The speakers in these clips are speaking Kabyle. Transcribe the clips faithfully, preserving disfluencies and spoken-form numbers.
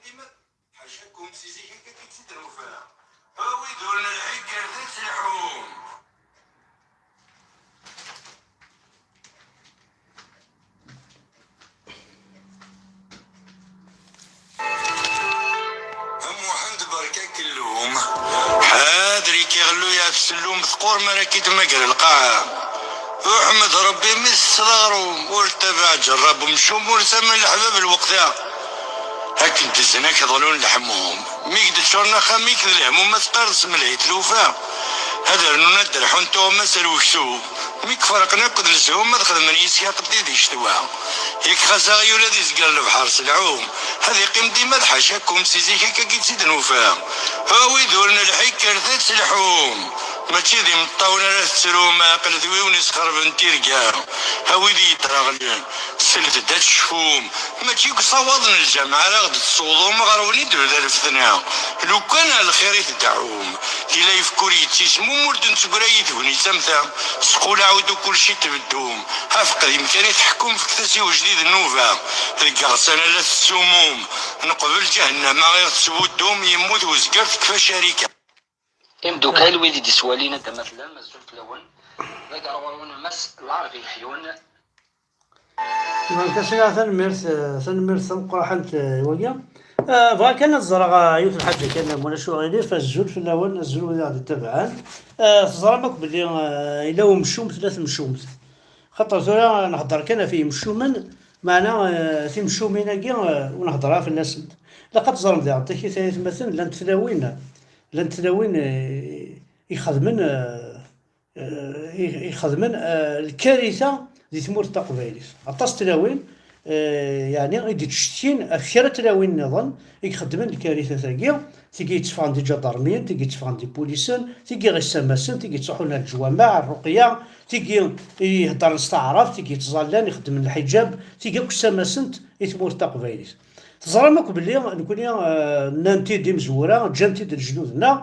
Ḥacakum, si zik akka i tt-id-nufa. A wid ur nelḥi, kkret ad telḥum. A Muḥend, berka akellum. Ḥader, ikiɣellu yeɛfes llum, teqqur mi ara k-id-mager lqaɛa. Uḥmed Rebbi, mi tessed aɣrum, ur ttabaɛ ǧerrab umcum, ur tamen leḥbab lweqt-a. Akken ddzen-ak ḍlun leḥmum. Mi k-d-ččuren axxam-ik d lehmum, ma teqqareḍ semleh i tlufa. Ad rnun ad d-rḥun tuɣmas ar weksum. Mi k-ferqen akk d lezhum, ad xedmen yis-k aqeddid i ccetwa. Yak xas aɣyul ad izger lebḥer s lɛum. Ad iqqim dima d ḥacakum, si zik akka i tt-id-nufa. A wid ur nelḥi, kkret ad telḥum. Mačči d imeṭṭawen ara tettrum, aql d wiwen isxerben tirga. A wid yeddreɣlen, slet-d ad tecfum. Mačči deg usawaḍ n lǧameɛ ara ɣ-d-tessewḍum, ɣer wen i d-tebda lfetna. Lukan ar lxir i tdeɛɛum. Tila ifek ur yettismum, ur d-netteggra yid-wen i tamta. Squlaɛ-ud u kulci tbeddum. Afeqdim kan i teḥkum, fket-as i ujdid nnuba. Deg iɣsan ala tessumum. Neqbel ǧahennama i ɣ-tesbuddum, yemmut wezger tekfa carika. Imeddukal, wid i d-iswalin, anda ma tellam, azul fell-awen. D agerɣur-wen Mass Lɛerbi Leḥyun. Iban kan sɛiɣ tanemmirt, eh, tanemmirt tameqqrant, eh, i waya. Eh, bɣiɣ kan ad ẓreɣ, eh, yiwet n lḥaǧa kan, ma ulac uɣilif, azul fell-awen, azul wid i ɣ-d-ittabaɛen. Eh, teẓram akk belli, eh, yella umcum, tella temcumt. Xaṭer tura nhedder kan ɣef yimcumen, meɛna, eh, timcumin-agi, eh, ur nhedder ara fell-asent. Ilaq ad teẓrem diɣen takit ay atmaten, llant tlawin, llant tlawin, eh, ixedmen, eh, eh, i- ixedmen, eh, lkarita di tmurt taqbaylit. Aṭas tlawin, eh, yeɛni i d-ittcetkin ɣef kra tlawin nniḍen i ixeddmen lkarita-tagi, tigi yetteffɣen d iǧadarmiyen, tigi yetteffɣen d ipulisen, tigi ɣ-issamasen, tigi yettruḥun ar leǧwameɛ, ar ṛuqya, tigi iheddren s taɛrabt, tigi yettẓallan, ixeddmen lḥiǧab, tigi akk ssamasent i tmurt taqbaylit. Teẓram akk belli nekni, eh, nnan-t-id imezwura, ǧǧan-t-id lejdud-nneɣ,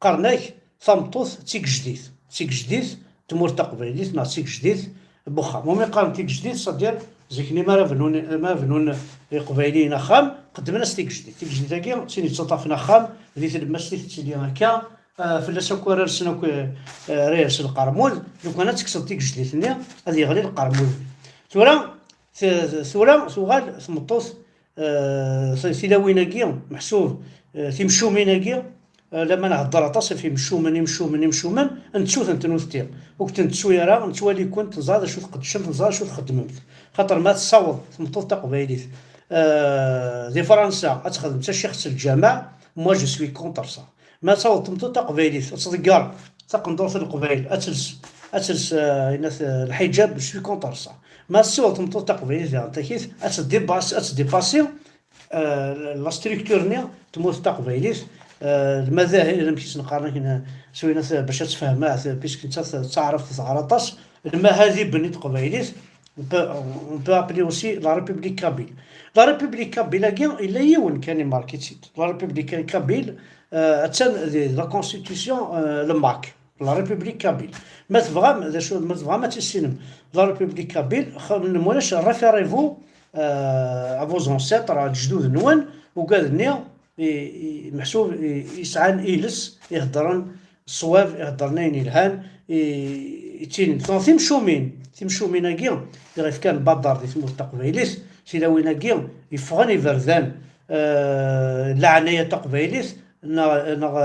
qqaren-ak tameṭṭut d tigejdit. D tigejdit n tmurt taqbaylit neɣ d tigejdit n wexxam. Umi qqaren tigejdit, c'est-à-dire, zik-nni mi ara bnun, mi ara bnun Iqbayliyen axxam, qeddmen-as tigejdit. Tigejdit-agi, d tin yettaṭṭafen axxam, di tlemmast i tettili akka, ah, fell-as akk ara rsen akk, eh, ara yers lqermud, lukan ad tekkseḍ tigejdit-nni, ad yeɣli lqermud. Tura, t-, tura tuɣal tmeṭṭut, eh, t-, tilawin-agi, meḥsub, eh, timcumin-agi, eh, lamma nhedder aṭas ɣef imcumen, imcumen, imcumen, nettu-tent nutenti. Ur kent-nettu ara, nettwali-kent, neẓra d acu tqeddcemt, neẓra d acu txeddmemt. Xaṭer ma tessaweḍ tmeṭṭut taqbaylit, eh, di Fransa ad texdem d tacixt s lǧameɛ, moi je suis contre ça. Ma tessaweḍ tmeṭṭut taqbaylit ad tḍegger taqendurt n Leqbayel, ad tels, ad tels, eh, inat, eh, lḥiǧab, je suis contre ça. Ma tessiweḍ tmeṭṭut taqbaylit diɣen takit, ad tdibas-, ad tdipasi, eh, la structure-nni n tmurt taqbaylit, eh, lmadahil, amek i sen-qqaren akken, s winat bac ad tfehmeḍ, puisque nettat d taɛrabt i teɣra aṭas, lmahadiben n teqbaylit, on peut, on peut appeler aussi la République kabyle. La République kabyle-agi yella yiwen kan i Marc-itt-id. La République kabyle, eh, attan di la constitution, eh, n Marc. La République kabyle. Ma tebɣam, d acu, ma tebɣam ad tissinem la République kabyle, xa-, ma ulac, référez-vous, euh, à vos ancêtres, ar lejdud-nwen, ugad-nni i, i, meḥsub i, i yesɛan iles, iheddren ṣṣwab, iheddren ayen yelhan, i, i ttinin. Donc, timcumin, timcumin-agi i ɣ-ifkan badar di tmurt taqbaylit, tilawin-agi yeffɣen iberdan, euh, leɛnaya taqbaylit, neɣ, neɣ,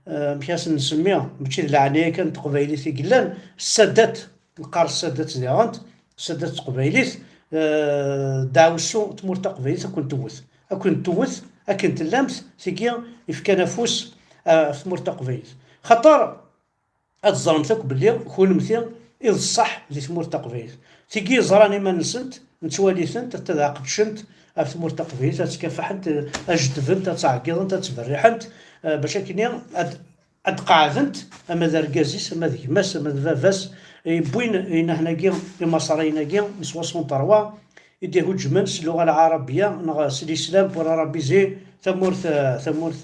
euh, amek as-nsemmi, mačči d leɛnaya kan n teqbaylit i yellan, ssadat, neqqar ssadat diɣen, ssadat teqbaylit, eh, ddeɛwessu n tmurt taqbaylit ad ken-tewwet. Ad ken-tewwet akken tellamt, tigi yefkan afus, eh, ɣef tmurt taqbaylit. Xaṭer ad teẓremt akk belli kunemti i d ṣṣeḥ di tmurt taqbaylit. Tigi ẓran iman-nsent, nettwali-tent, ad qedcent ɣef tmurt taqbaylit, ad tkafaḥent, ad jeddbent, ad ttɛeggiḍent, ad ttberriḥent, eh, bac akkenni ad ad qeɛdent, ama d argaz-is, ama d gma-s, ama d baba-s, wwin inahen-agi, imaṣriyen-agi n soixante-trois, i d-ihuǧmen s lluɣa lɛarabiya neɣ s l'islam pour arabiser tamurt, tamurt,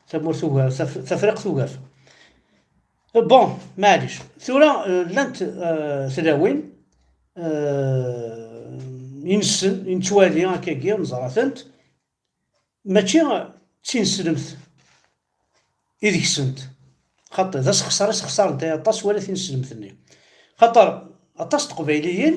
tamurt uga-, taf-, Tafriqt Ugafa. Bon, maɛlic. Tura, eh, llant, eh, tlawin, eh, i nessen, i nettwali akkagi, neẓra-tent. mačči d tineslemt i deg-sent, xaṭi d asexṣar i sexṣarent ay aṭas wala tineslemt-nni. Xaṭer aṭas n teqbayliyin,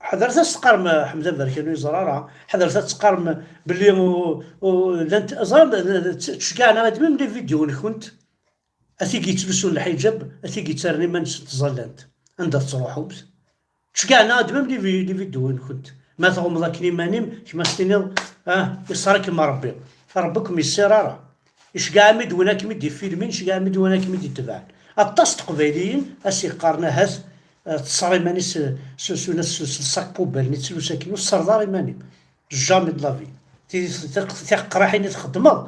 ḥadret ad s-teqqarem Ḥmed Aberkan ur yeẓra ara, ḥadret ad teqqarem belli u- u- llant ẓran, ttceggɛen-aɣ-d même les vidéos-nkent, a tigi yettlusun lḥiǧab, a tigi yettarran iman-nsen ttẓallant. Anda tettruḥumt? Ttceggɛen-aɣ-d même les vi- les vidéos-nkent. Ma tɣummeḍ akken iman-im, kemm a s-tiniḍ, ah, iṣṣer-ikem Rebbi. Rebbi ur kem-yessir ara. Iceggeɛ-am-id win akken i d-ifilmin, iceggeɛ-am-id win akken i d-itebɛen. Aṭas n teqbayliyin a s-yeqqaren ahat, eh, teṣṣer iman-is, eh, s s- s- s- s- sac poubelle-nni, ttlus akken ur teṣṣreḍ ara iman-im. Jamais de la vie. Ti- ti- Tiqeqraḥin i txeddmeḍ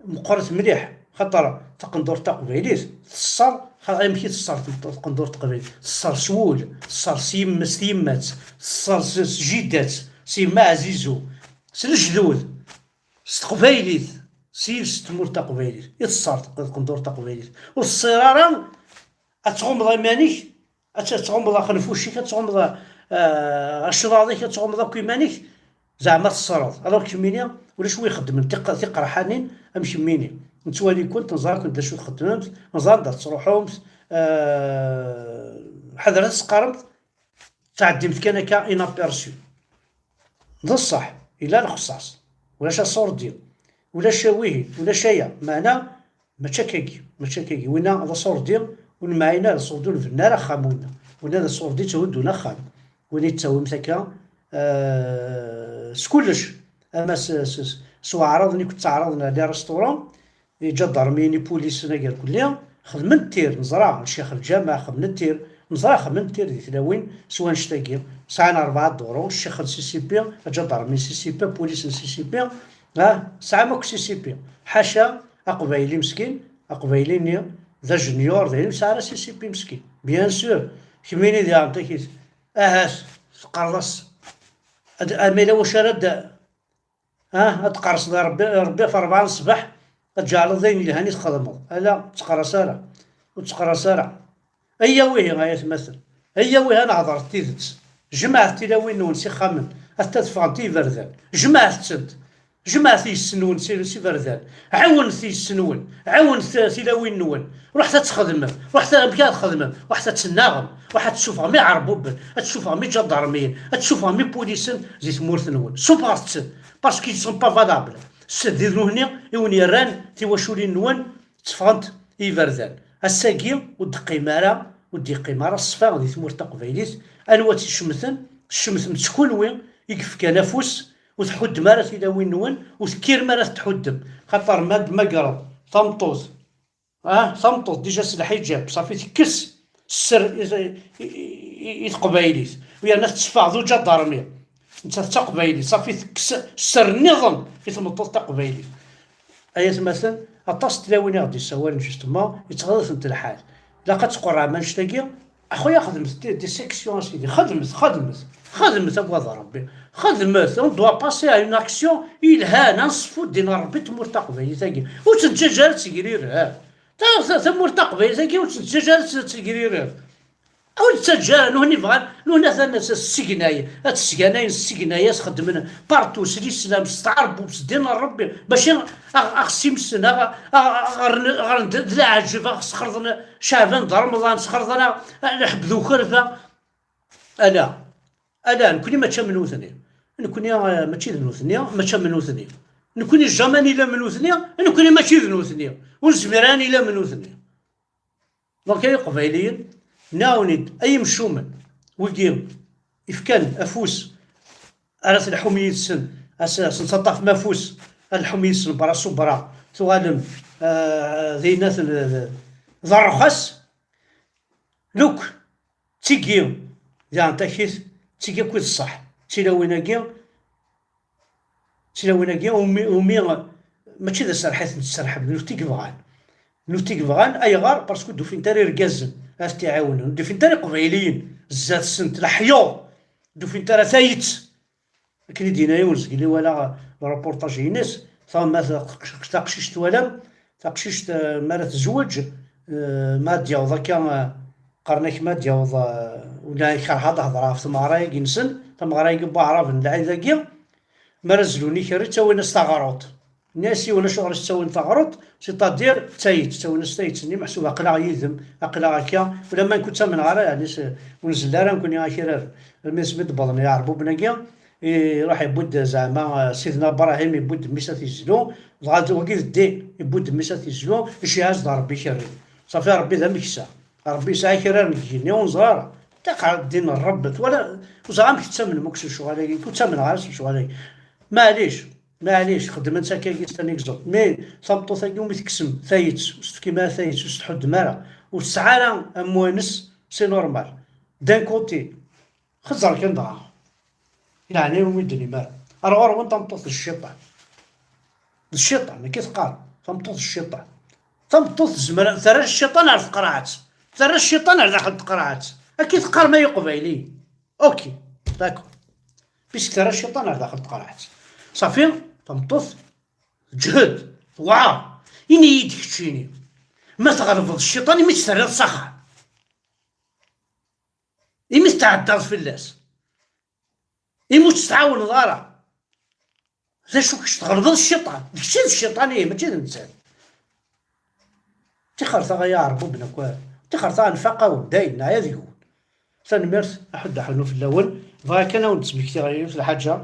meqqret mliḥ, xaṭer taqendurt taqbaylit teṣṣer, xa- amek i teṣṣer taqendurt taqbaylit? Teṣṣer s wul, teṣṣer s yim-, s tyemmat, teṣṣer s, s jida-tt, s yemma Ɛzizu, s lejdud, s teqbaylit, s yiles n tmurt taqbaylit i teṣṣer taq- taqendurt taqbaylit. Ur teṣṣir ara ad tɣummeḍ iman-ik, ad t- ad tɣummeḍ axenfuc-ik, ad tɣummeḍ, eh, acḍaḍ-ik, ad tɣummeḍ akk iman-ik, zeɛma teṣṣreḍ. Alors kemmini ulac wi ixeddmen tiq- tiqerḥanin am kemmini. Nettwali-kent, neẓra-kent d acu txeddmemt, neẓra anda tettruḥumt, eh, ḥadret ad teqqaremt, tɛeddimt kan akka inaperçu. D ṣṣeḥ, yella lexṣaṣ, ulac aṣurdi, ulac wihin, ulac aya, meɛna mačči akkagi, mačči akkagi. Winna d aṣurdi ur nemɛin ara, aṣurdi ur nbenni ara axxam winna. Winna d aṣurdi tthuddun axxam. Winna yettawimt akka, eh, s kullec. Ama s, s, s, s waɛraḍ-nni i yettaɛraḍen les restaurants, iǧadarmiyen, ipulisen, agerkulli, xedmen tir, neẓra, ccix lǧameɛ xedmen tir, neẓra xedmen tir di tlawin s wanect-agi, sɛan rebɛa duru, ccix n C C P, aǧadarmi n C C P, apulis n C C P, ah, tesɛam akk C C P. Ḥaca aqbayli meskin, aqbayli-nni d ajenyur, d ayen ur nesɛi ara C C P meskin. Bien sûr, kemmini diɣen takit, ahat teqqareḍ-as, ad, ama yella wacu ara d-, ah, ad tqerseḍ i Rebbi, Rebbi ɣef rebɛa n ṣṣbeḥ, ad tǧeɛleḍ d ayen yelhan i txedmeḍ. Ala, ur ttqerres ara, ur ttqerres ara. Ayya wihi, ay atmaten, ayya wihi, ad nehḍer d tidet. Jemɛet tilawin-nwen s ixxamen, ad ffɣent i yiberdan. Jemɛet-tent. Jemɛet yes-nwen s, s iberdan. Ɛiwnet yes-nwen. Ɛiwnet tilawin-nwen. Ruḥet ad txedmem. Ruḥet amek ad txedmem. Ruḥet ad tennaɣem. Ruḥet ad tessufɣem iɛerbuben. Ad tessufɣem iǧadarmiyen. Ad tessufɣem ipulisen di tmurt-nwen. Ssufɣet-ten. Parce qu'ils sont pas valables. Sseddid nuhni i wen-yerran tiwaculin-nwen tteffɣent i yiberdan. Ass-agi ur d-teqqim ara, ur d-yeqqim ara ṣṣfa di tmurt taqbaylit. Anwa tt-icemten? Tcemtem-tt kunwi i yefkan afus, ur tḥuddem ara tilawin-nwen, ur tekkirem ara tettḥuddem. Xaṭer ma d-, magreḍ tameṭṭut, ah, tameṭṭut déjà s lḥiǧab, ṣafi tekkes sser i, i, i, i teqbaylit, u yerna tetteffeɣ d uǧadarmi. Nettat d taqbaylit, ṣafi tekkes sser nniḍen i tmeṭṭut taqbaylit. Ay atmaten, aṭas n tlawin i ɣ-d-yessawalen, justement, yettɣaḍ-itent lḥal. Ilaq ad tqurrɛem annect-agi. A xuya, xedmet des, des sections, a sidi. Xedmet, xedmet. Xedmet, a wad Rebbi. Xedmet. On doit passer à une action yelhan, ad nṣeffu ddin n Rebbi n tmurt taqbaylit-agi. Ur tt-nettaǧǧa ara ad tegrireb. Ta-, ta-, tamurt taqbaylit-agi ur tt-nettaǧǧa ara ad tegrireb. Ur nettaǧǧa ara, nuhni bɣan, nuhni atan s-, ssegnayen, ad sseganayen, ssegnayen, ad xeddmen partout, s lislam, s tɛerbubt, s ddin n Rebbi, bac a, a, a ɣ-ssimsen, a, a, a ɣ-rren, a ɣ-rren d, d leɛǧeb, a ɣ-sxerḍen Caɛban d Remḍan, sxerḍen-aɣ, a, lḥeb d ukerfa. Ala, ala, nekni mačči am nutni. Nekni, eh, mačči d nutni, mačči am nutni. Nekni jamais nili am nutni, nekni mačči d nutni. Ur nezmir ara nili am nutni. Donc, ay Iqbayliyen, nɛawen-id ay imcumen, wigi ifkan afus, ara telḥum yid-sen, as-, as-, asen-taṭṭafem afus, ad lḥum yid-sen bra s ubra, tuɣalem, eh, d aynaten, eh, d rrxas, luk, d tigi, diɣen takit, d tigi akk i d ṣṣeḥ, d tilawin-agi, tilawin-agi, umi, umi, mačči d aserreḥ i tent-tesserḥem, d nutni i yebɣan. D nutni i yebɣan, ayɣer? Parce que ur d-ufint ara irgazen ad t-iɛiwnen, ur d-ufint ara iqbayliyen zdat-sent, leḥyuḍ, ur d-ufint ara tayet. Akken i d-yenna yiwen zgelli walaɣ le reportage-ines, tama taqc-, taqcict twalam, taqcict, eh, mi ara tezweǧ, eh, ma ad d-yaweḍ akka, eh, qqaren-ak ma ad d-yaweḍ, eh, ula ikerh ad d-hedreɣ ɣef tmeɣra-agi-nsen, tameɣra-agi n waɛraben lɛid-agi, mi ara zlun ikerri ttawin-as taɣruḍt. Nni-as yiwen acuɣer i s-ttawin taɣruḍt, c'est-à-dire tayet, ttawin-as tayet-nni, meḥsub aql-aɣ yid-m, aql-aɣ akka, ula ma nekk ur ttamneɣ ara, yeɛni s-, ur nzell ara nekkni akiraren. Almi asmi d-wwḍen iɛerbuben-agi, iruḥ yewwi-d zeɛma, eh, Sidna Brahim yewwi-d mmi-s ad t-yezlu, dɣa wagi d ddi, yewwi-d mmi-s ad t-yezlu, iceyyeɛ-as-d Ṛebbi ikerri. Ṣafi Ṛebbi d ameksa. Ṛebbi yesɛa kra n igenni ur neẓri ara. Taqaɛet din n Ṛebbi, twala, ur ẓriɣ amek tettamnem akk s lecɣal-agi, ur ttamneɣ ara s lecɣal-agi. Maɛlic, maɛlic, xedmen-tt akka-agi, c'est un exemple. Mais tameṭṭut-agi umi tekksem tayet, ur s-tefkim ara tayet, ur s-tḥuddem ara, ur tesɛi ara amwanes, c'est normal. D'un côté, xezzeṛ kan dɣa. Yeɛni umi d-tennim ara. Ar ɣur-wen tameṭṭut d cciṭan. D cciṭan, akka i teqqar. Tameṭṭut d cciṭan. Tameṭṭut tezmer, terra cciṭan ar tqerɛet. Terra cciṭan ar daxel n tqerɛet. Akka i teqqar ma i Iqbayliyen. Ok, d'accord. Puisque terra cciṭan ar daxel n tqerɛet. Safi, tameṭṭut, teǧhed, tewɛer. Ini-yi-d keččini. Ma tɣelbeḍ cciṭan, imi tt-terriḍ s axxam. Imi tetɛeddaḍ fell-as. Imi ur tt-tɛawneḍ ara. D acu kečč tɣelbeḍ cciṭan? D kečč i d cciṭan, ihi, mačči d nettat. Tixerta ay aɛerbuben akk. Tixerta nfaq-awen, dayen, neɛya deg-wen. Tanemmirt, aḥuddu aḥunnu fell-awen. Bɣiɣ kan ad wen-d-smektiɣ yiwet lḥaǧa.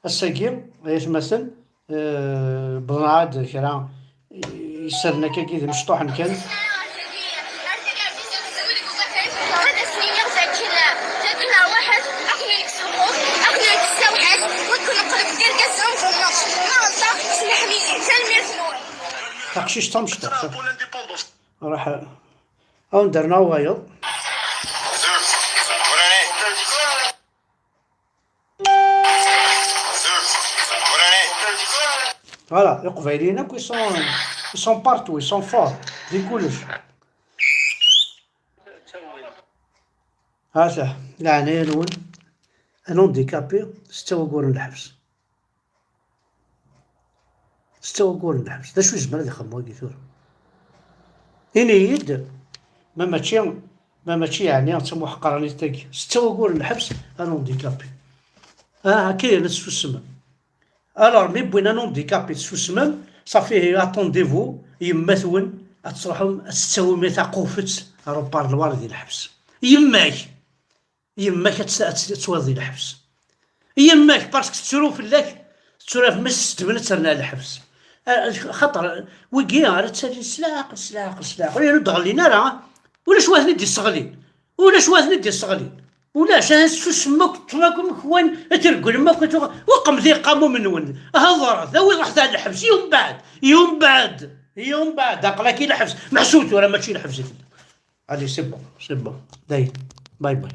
Ass-agi, ay atmaten, eh, wwḍen-aɣ-d kra isaden akkagi d imecṭuḥen kan. Ad as-niniɣ dakken tagi n rrwaḥ ad ken-yekkes lxuf, ad ken-yekkes tawḥaft, ad ken-neqleb d irgazen n ẓemmeṛ. Ma ɣelṭeɣ, smeḥm-iyi. Tanemmirt-nwen. Taqcict tamecṭuḥt. Ruḥ, ad wen-d-rnuɣ wayeḍ. Voilà, Iqbayliyen akk, ils sont, ils sont partout, ils sont forts, di kullec. Ata, leɛnaya-nwen, un handicapé, setta wagguren n lḥebs. Setta wagguren n lḥebs. D acu yezmer ad ixdem wagi tura? Ini-yi-d, ma mačči, ma mačči yeɛni d tamuḥqranit tagi. Setta wagguren n lḥebs, un handicapé. Ah, akka yerna tessusmem. Alors, mi wwin un handicapé tessusmem, safi, attendez-vous, yemma-twen ad truḥem, ad tettawim taqufet ar uparlwar di lḥebs. Yemma-k! Yemma-k ad tt-, ad tt-, ad twaḍ di lḥebs. Yemma-k, parce que tettru fell-ak, tettru ɣef mmi-s, s ddmen ad terna lḥebs. Ah, xaṭer, wigi ara ttalin s leɛqel, s leɛqel, s leɛqel. Ur d-ɣellin ara, ulac wa ten-id-isseɣlin. Ulac wa ten-id-isseɣlin. Ulac, aha, susmem akk, ṭṭfem akk, amek wan, ad treggulem akk, ad tuɣ-, uqem di iqamumen-nwen. Aha, ḍret, awi, ruḥet ar lḥebs, yumbeɛd, yumbeɛd, yumbeɛd, aql-ak i lḥebs. Meḥsub tura mačči lḥebs i tella. Allez, c'est bon, c'est bon. Dayen. Bye bye.